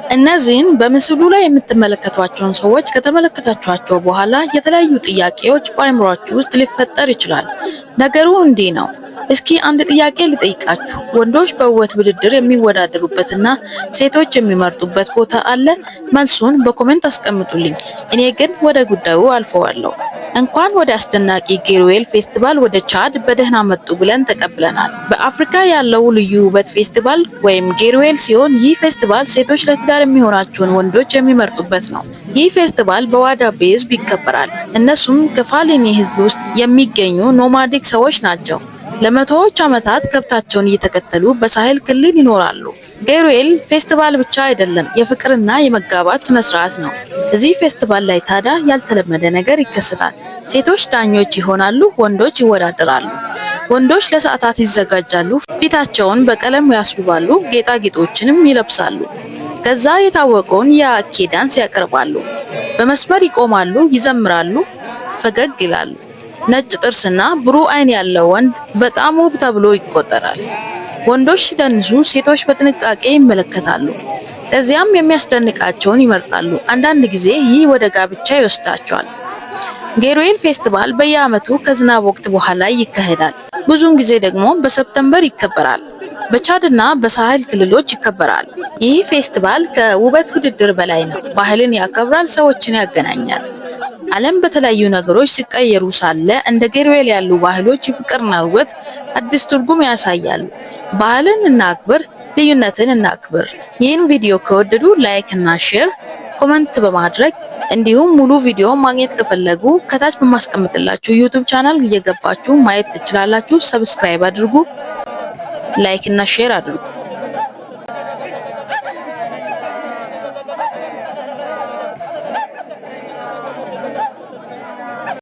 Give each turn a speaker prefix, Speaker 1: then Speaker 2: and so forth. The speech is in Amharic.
Speaker 1: እነዚህን በምስሉ ላይ የምትመለከቷቸውን ሰዎች ከተመለከታችኋቸው በኋላ የተለያዩ ጥያቄዎች በአእምሯችሁ ውስጥ ሊፈጠር ይችላል። ነገሩ እንዲህ ነው። እስኪ አንድ ጥያቄ ልጠይቃችሁ። ወንዶች በውበት ውድድር የሚወዳደሩበትና ሴቶች የሚመርጡበት ቦታ አለ? መልሱን በ comment አስቀምጡልኝ። እኔ ግን ወደ ጉዳዩ አልፈዋለሁ። እንኳን ወደ አስደናቂ ጌሩዌል ፌስቲቫል ወደ ቻድ በደህና መጡ ብለን ተቀብለናል። በአፍሪካ ያለው ልዩ ውበት ፌስቲቫል ወይም ጌሩዌል ሲሆን፣ ይህ ፌስቲቫል ሴቶች ለትዳር የሚሆናቸውን ወንዶች የሚመርጡበት ነው። ይህ ፌስቲቫል በዋዳቤ ህዝብ ይከበራል። እነሱም ከፋሊኒ ህዝብ ውስጥ የሚገኙ nomadic ሰዎች ናቸው። ለመቶዎች ዓመታት ከብታቸውን እየተከተሉ በሳህል ክልል ይኖራሉ። ጌሩኤል ፌስቲቫል ብቻ አይደለም፣ የፍቅርና የመጋባት ስነ ስርዓት ነው። እዚህ ፌስቲቫል ላይ ታዲያ ያልተለመደ ነገር ይከሰታል። ሴቶች ዳኞች ይሆናሉ፣ ወንዶች ይወዳደራሉ። ወንዶች ለሰዓታት ይዘጋጃሉ፣ ፊታቸውን በቀለም ያስውባሉ፣ ጌጣጌጦችንም ይለብሳሉ። ከዛ የታወቀውን የአኬ ዳንስ ያቀርባሉ። በመስመር ይቆማሉ፣ ይዘምራሉ፣ ፈገግ ይላሉ። ነጭ ጥርስና ብሩህ አይን ያለው ወንድ በጣም ውብ ተብሎ ይቆጠራል። ወንዶች ሲደንሱ ሴቶች በጥንቃቄ ይመለከታሉ። ከዚያም የሚያስደንቃቸውን ይመርጣሉ። አንዳንድ ጊዜ ይህ ወደ ጋብቻ ይወስዳቸዋል። ጌሩኤል ፌስቲቫል በየዓመቱ ከዝናብ ወቅት በኋላ ይካሄዳል። ብዙውን ጊዜ ደግሞ በ September ይከበራል። በቻድና በሳህል ክልሎች ይከበራል። ይህ ፌስቲቫል ከውበት ውድድር በላይ ነው። ባህልን ያከብራል፣ ሰዎችን ያገናኛል። ዓለም በተለያዩ ነገሮች ሲቀየሩ ሳለ እንደ ጌሩኤል ያሉ ባህሎች የፍቅርና ውበት አዲስ ትርጉም ያሳያሉ። ባህልን እናክብር፣ ልዩነትን እናክብር። ይህን ቪዲዮ ከወደዱ like እና share፣ comment በማድረግ፣ እንዲሁም ሙሉ ቪዲዮ ማግኘት ከፈለጉ ከታች በማስቀምጥላችሁ YouTube channel እየገባችሁ ማየት ትችላላችሁ። Subscribe አድርጉ፣ like እና share አድርጉ።